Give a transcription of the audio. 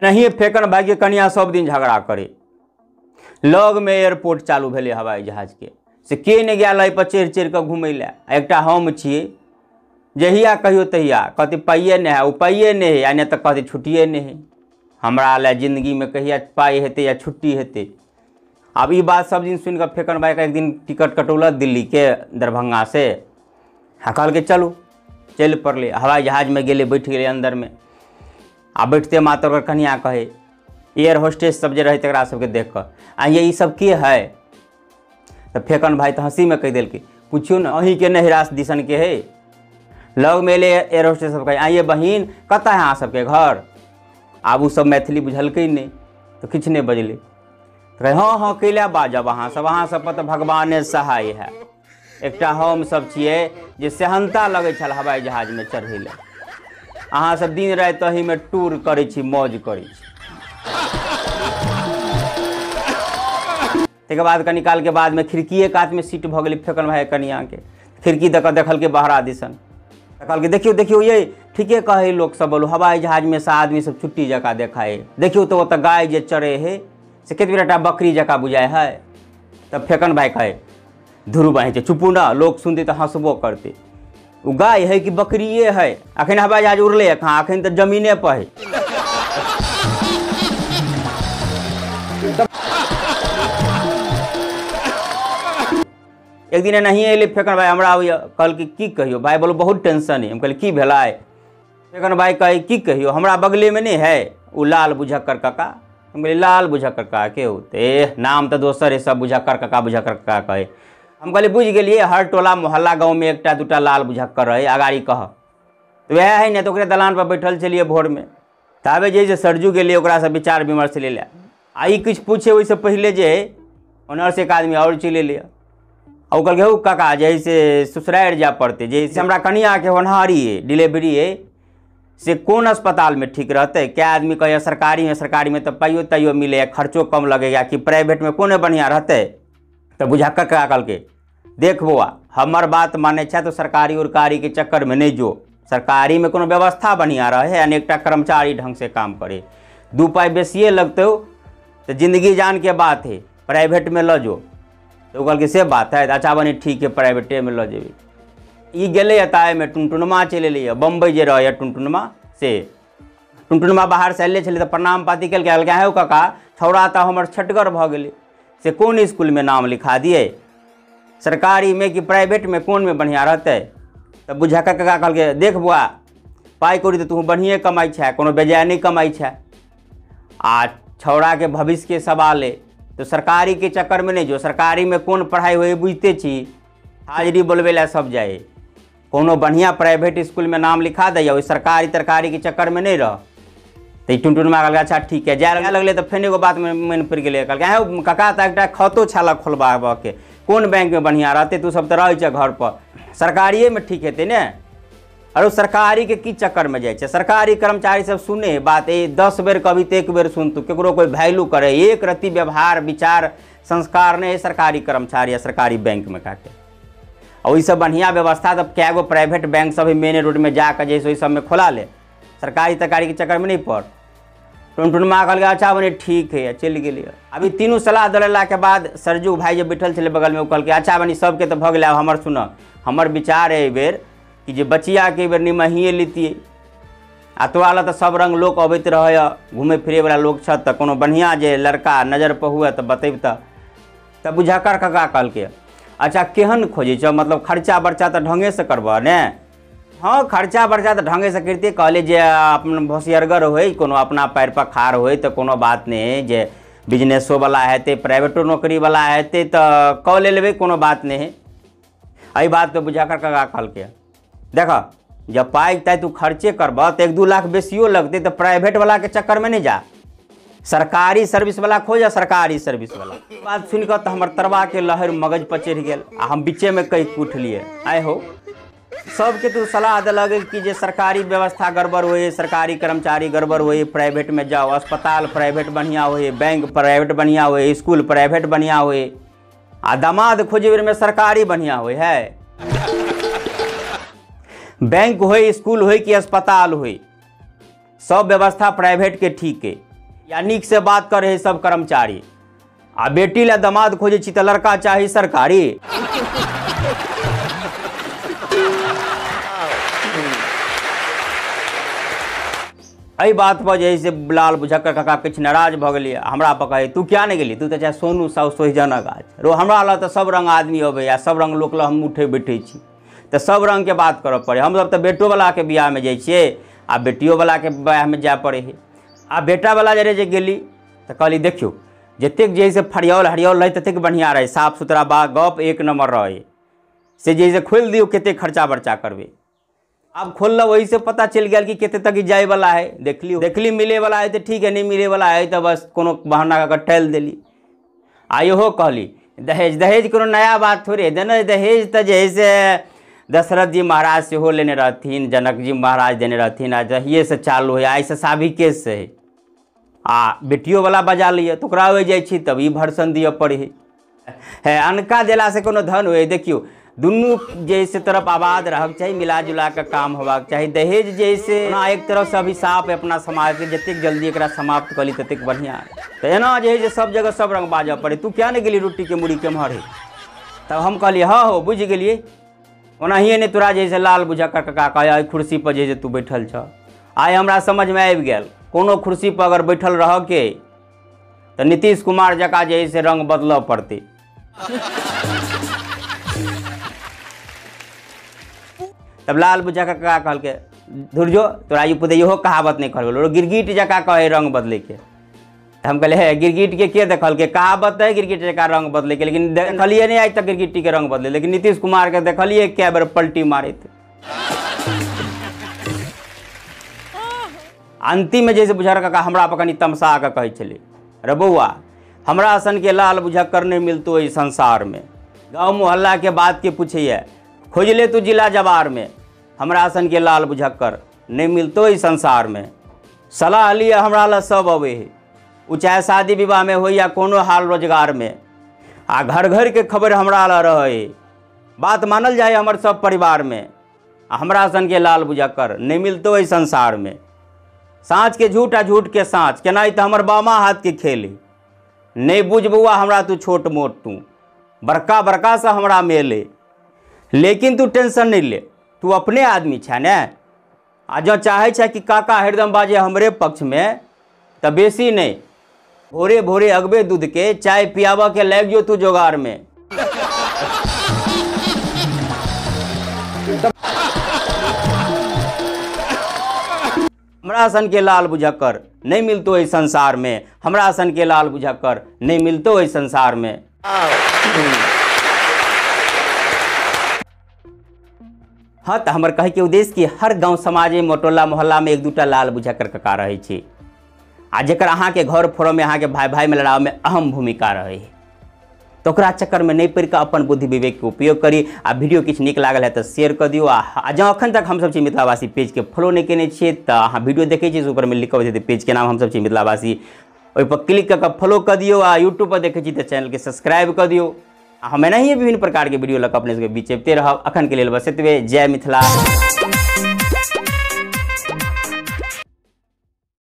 एनाहिए फेकन भाइके कनिया सब दिन झगड़ा करे। लगमे एयरपोर्ट चालू भेलै हवाई जहाजके, से के नहि गेल एहिपर चढ़ि चढ़ि कऽ घुमै लए। एकटा हम छियै, जहिया कहियो तहिया कहतै पाइए नहि है, ओ पाइए नहि है, आ नहि तऽ कहतै छुट्टिए नहि है। हमरा लए जिन्दगीमे कहिया पाइ हेतै या छुट्टी हेतै। आब ई बात सब दिन सुनि कऽ फेकन भाइके एक दिन टिकट कटौलक दिल्लीके दरभंगा से, आ कहलकै चलू। चलि पड़लै, हवाई जहाजमे गेलै, बैठ गेलै अन्दरमे। आ बैठते मात्र ओकर कनिया कहै, एयर होस्टेस सब जे रहै तकरा सबके देख कऽ, आ ये ई सब के है? तऽ फेकन भाइ तऽ हँसीमे कहि देलकै, पुछियौ ने अहीँके नहिरास दिसनके है। लगमे एलै एयर होस्टेस सब कहै, आइए बहिन कतऽ है अहाँ सबके घर? आब ओ सब मैथिली बुझलकै नहि तऽ किछु नहि बजलै। तऽ कहै हँ हँ कैला बाजब अहाँ सब, अहाँ सब पर तऽ भगवाने सहाय है। एकटा हम सब छियै जे सेहनता लगै छल हवाई जहाजमे चढ़ै लए, अहाँ सब दिन राति एहिमे टूर करै छी, मौज करै छी। तकर बाद कनी कालके बादमे खिड़कीए कातमे सीट भऽ गेलै फेकन भाइ कनियाके। खिड़की दऽ कऽ देखलकै बहरा दिसन, तऽ कहलकै देखियौ देखियौ ये ठीके कहै लोक सब, बोलू हवाई जहाजमे से आदमी सब छुट्टी जकाँ देखाइ, देखियौ तऽ ओतऽ गाय जे चरै है से कतबे टा बकरी जकाँ बुझाइ है। तब फेकन भाइ कहै, धुरु बाँहि छै, चुपू ना, लोक सुनतै तऽ हँसबो करतै, ओ गाय है कि बकरिए है? अखन हवाई जहाज उड़लै कहाँ, अखन तऽ जमीने पर है। एक दिन एनाहिए एलै फेकन भाइ हमरा आबैए, कहलकै की कहियौ भाइ, बोलो बहुत टेंशन है। हम कहलियै की भेलै? फेकन भाइ कहै की कहियौ, हमरा बगलेमे नहि है ओ लाल बुझक्कर काका। हम कहलियै लाल बुझक्कर काका के होते? नाम तऽ दोसर है, सब बुझक्कर काका बुझक्कर काका कहै। हम कहलियै बुझि गेलियै, हर टोला मोहल्ला गाँवमे एकटा दूटा लाल बुझक्कर रहै, अगाड़ी कह तऽ वएह है ने। तऽ ओकरे दलानपर बैठल छलियै भोरमे, ताबे जे सरजू गेलियै ओकरासँ विचार विमर्श लै लए, आ ई किछु पूछे ओहिसँ पहिले जे ओनरसँ एक आदमी आओर चलि एलै। आ ओ कहलकै हौ काका जे है से ससुरारि जाय पड़तै, जे से हमरा कनियाके होनहारी है, डिलीवरी है, से कोन अस्पतालमे ठीक रहतै? कै आदमी कहैए सरकारीमे, सरकारीमे तऽ पाइयो ताइयो मिलैए, खर्चो कम लगैए, कि प्राइवेटमे कोन बढ़िआँ रहतै? तऽ बुझक्कर काका कहलकै देख बौआ, हमर बात मानै छै तऽ सरकारी उरकारीके चक्करमे नहि जो, सरकारीमे कोनो व्यवस्था बढ़िआँ रहै आ एकटा कर्मचारी ढङ्गसँ काम करै, दू पाइ बेसिए लगतौ तऽ जिन्दगी जानके बात है, प्राइवेटमे लऽ जो। तऽ ओ कहलकै से बात है, अच्छा बनी ठीक है, प्राइवेटेमे लऽ जेबै। ई गेलैए ताहिमे टुनटुनमा चलि एलैए, बम्बइ जे रहैए टुनटुनमा, से टुनटुनमा बाहरसँ अयले छलै तऽ प्रणाम पाती केलकै, कहलकै हौ काका छौड़ा तऽ हमर छटगर भऽ गेलै, से कोन इसकुलमे नाम लिखा दियै, सरकारीमे कि प्राइवेटमे, कोनमे बढ़िआँ रहतै? तऽ बुझक्कर काका कहलकै देख बौआ, पाइ कौड़ी तऽ तू बढ़िएँ कमाइ छै, कोनो बेजाय नहि कमाइ छै, आ छौड़ाके भविष्यके सवाल अइ, तऽ सरकारीके चक्करमे नहि जो, सरकारीमे कोन पढ़ाइ होइ बुझिते छी, हाजिरी बोलबै लए सब जाइ, कोनो बढ़िआँ प्राइवेट इसकुलमे नाम लिखा दैए, ओहि सरकारी तरकारीके चक्करमे नहि रह। तऽ टुनटुनमा कहलकै अच्छा ठीक है। जाय लगलै तऽ फेर एगो बात मन पड़ि गेलै, कहलकै हौ काका तऽ एकटा खातो छलए खोलबाबऽके, कोन बैंकमे बढ़िआँ रहतै? तू सब तऽ रहै छै घरपर, सरकारिएमे ठीक हेतै ने? आरो सरकारीके की चक्करमे जाइ छै? सरकारी कर्मचारी सब सुने बात, 10 बेर कभी तऽ 1 बेर सुनतू, केकरो कोइ वैल्यू करे, एक रत्ती व्यवहार विचार संस्कार नहि है सरकारी कर्मचारी या सरकारी बैंकमे काके। आ ओहिसँ बढ़िआँ व्यवस्था तऽ कए गो प्राइवेट बैंक सब है मेन रोडमे जाकऽ जे है से ओहि सबमे खोला ले, सरकारी तरकारीके चक्करमे नहि पड़। टुनटुनमा कहलकै अच्छा बने ठीक है, चलि गेलियै। अभी तीनू सलाह दिलेलाके बाद सरजू भाइ जे बैठल छलै बगलमे, ओ कहलकै अच्छा बनी सबके तऽ भऽ गेलै, आब हमर सुनऽ, हमर विचार है एहिबेर कि जे बचियाके एहिबेर निमहिए लितियै, आ तोरा लए तऽ सब रङ्ग लोक अबैत रहैए, घुमै फिरैवला लोक छथि, तऽ कोनो बढ़िआँ जे लड़का नजर पर हुए तऽ बतेबतऽ। तऽ बुझक्कर काका कहलकै अच्छा केहन खोजै छऽ, मतलब खर्चा बर्चा तऽ ढङ्गेसँ करबह ने? हँ खर्चा बर्चा तऽ ढङ्गेसँ करितियै, कहलियै जे अपन होशियरगर होइ, कोनो अपना पैर पर खाड़ होइ तऽ कोनो बात नहि है, जे बिजनेसोवला हेतै प्राइवेटो नौकरीवला हेतै तऽ कऽ लेबै, कोनो बात नहि है। एहि बातपर बुझक्कर काका कहलकै देखऽ जब पाइ ताइ तू खर्चे करबह तऽ 1-2 लाख बेसियो लगतै तऽ प्राइवेटवलाके चक्करमे नहि जा, सरकारी सर्विसवला खोज, सरकारी सर्विसवला। बात सुनि कऽ तऽ हमर तरवाके लहरि मगज पर चढ़ि गेल आ हम बीचेमे कहि उठलियै, आइ हो सबके तू सलाह देलक कि जे सरकारी व्यवस्था गड़बड़ होइ, सरकारी कर्मचारी गड़बड़ होइ, प्राइवेटमे जाओ, अस्पताल प्राइवेट बढ़िआँ होइ, बैंक प्राइवेट बढ़िआँ होइ, इसकुल प्राइवेट बढ़िआँ होइ, आ दामाद खोजै बेरमे सरकारी बढ़िआँ होइ है। बैंक होइ, इसकुल होइ कि अस्पताल होइ, सब व्यवस्था प्राइवेटके ठीक है। या नीकसँ बात करै है सब कर्मचारी। आ बेटी ला दमाद खोजै छी तऽ लड़का चाही सरकारी। एहि बात पर जे है से लाल बुझक्कर काका किछु नाराज भऽ गेलियै। हमरा पर कहै तू क्या नहि गेली, तू तऽ चाहे सोनू साहु सोहिजनक गाछ रो, हमरा लग तऽ सब रंग आदमी अबै आ सब रंग लोक लग हम उठै बैठै छी, तऽ सब रंगके बात करऽ पड़ै। हमसब तऽ बेटोवलाके बियाहमे जाइ छियै आ बेटियोवलाके बियाहमे जाय पड़ै है। आ बेटावला जे रहै जे गेली तऽ कहली देखियौ जतेक जे है से फरियाओल हरियाओल रहै ततेक बढ़िआँ रहै, साफ सुथरा बा गप एक नम्बर रहै, से जे है से खोलि दियौ कतेक खर्चा बर्चा करबै। आब खोललहुँ ओहिसँ पता चलि गेल कि कतेक तक जायवला है। देखली देखली मिलैवला है तऽ ठीक है, नहि मिलैवला है तऽ बस कोनो बहाना कऽ कऽ टालि देली। आ इहो कहली दहेज, दहेज कोनो नया बात थोड़े है, दहेज तऽ जे है से दशरथ जी महाराज सेहो लेने रहथिन, जनक जी महाराज देने रहथिन, आ जहिएसँ चालू है आइसँ साबिकेसँ है। आ बेटियोवला बजा लिअ तऽ ओकरा होइ जाइ छी तब ई भर्सन दिअ पड़ै है। है अनका देलासँ कोनो धन होइ? देखियौ दुनू जैसे तरफ आबाद रहक चाही, मिला जुला कऽ काम होबाक चाही। दहेज जैसे ओना एक तरहसँ अभिशाप है अपना समाजके, जतेक जल्दी एकरा समाप्त कऽ ली ततेक बढ़िआँ। तऽ एना जे है जे सब जगह सब रङ्ग बाजऽ पड़ै, तू क्या नहि गेली रोटीके मुड़ी केम्हर है? तब हम कहलियै हँ हो बुझि गेलियै। ओनाहिए नहि तोरा जे है से लाल बुझक्कर काका कहै एहि कुर्सीपर जे है से तू बैठल छह। आइ हमरा समझमे आबि गेल कोनो कुर्सीपर अगर बैठल रहऽके तऽ नीतीश कुमार जकाँ जे है से रङ्ग बदलऽ पड़तै। तब लाल बुझक्कर काका कहलकै धुरजो तोरा ई पुते इहो कहावत नहि कहल, गिरगिट जकाँ कहै रङ्ग बदलैके। हम कहलियै हे गिरगिटके के देखलकै? कहावत है गिरगिट जकाँ रङ्ग बदलैके, लेकिन देखलियै नहि आइ तक गिरगिटीके रङ्ग बदलै, लेकिन नीतीश कुमारके देखलियै कए बेर पलटी मारैत। अन्तिममे जे बुझक्कर काका हमरा पर कनि तमसा कऽ कहै छलै, रे बौआ हमरा सनके लाल बुझक्कर नहि मिलतो एहि संसारमे, गाँव मोहल्लाके बातके पूछैए खोजि ले तू जिला जवारमे, हमरा सनके लाल बुझक्कर नहि मिलतो एहि संसारमे। सलाह लिअ हमरा लग सब अबै है, ओ चाहे शादी विवाहमे होइ या कोनो हाल रोजगारमे, आ घर घरके खबर हमरा लग रहै, बात मानल जाइ हमर सब परिवारमे, आ हमरा सनके लाल बुझक्कर नहि मिलतो एहि संसारमे। साँझके झूठ आ झूठके साँझ केनाइ तऽ हमर बामा हाथके खेल है, नहि बुझ बौआ हमरा तू छोट मोट, तू बड़का बड़कासँ हमरा मेल है, लेकिन तू टेंशन नहि ले, तू अपने आदमी छह ने, आ जँ चाहै छै कि काका हरदम बाजे हमरे पक्षमे तऽ बेसी नहि, भोरे भोरे अगबे दूधके चाय पियाबऽके लागि जो तू जोगारमे। हमरा सनके लाल बुझक्कर नहि मिलतो एहि संसारमे, हमरा सनके लाल बुझक्कर नहि मिलतो एहि संसारमे। हाँ तऽ हमर कहैके उद्देश्य कि हर गाँव समाजमे टोला मोहल्लामे एक दूटा लाल बुझक्कर काका रहै छै, आ जकर अहाँके घर फोड़ऽमे अहाँके भाय भायमे लड़ाबऽमे अहम भूमिका रहै है, तऽ ओकरा चक्करमे नहि पड़ि कऽ अपन बुद्धि विवेकके उपयोग करी। आ वीडियो किछु नीक लागल है तऽ शेयर कऽ दियौ। आ जँ अखन तक हमसब छी मिथिलावासी पेजके फॉलो नहि केने छियै तऽ अहाँ वीडियो देखै छियै ऊपरमे लिखल हेतै पेजके नाम हमसब छी मिथिलावासी, ओहिपर क्लिक कऽ कऽ फॉलो कऽ दियौ। आ यूट्यूबपर देखै छी तऽ चैनलके सब्सक्राइब कऽ दियौ। आ हम एनाहिए विभिन्न प्रकारके वीडियो लऽ कऽ अपने सबके बीच अबिते रहब। अखनके लेल बस एतबे। जय मिथिला।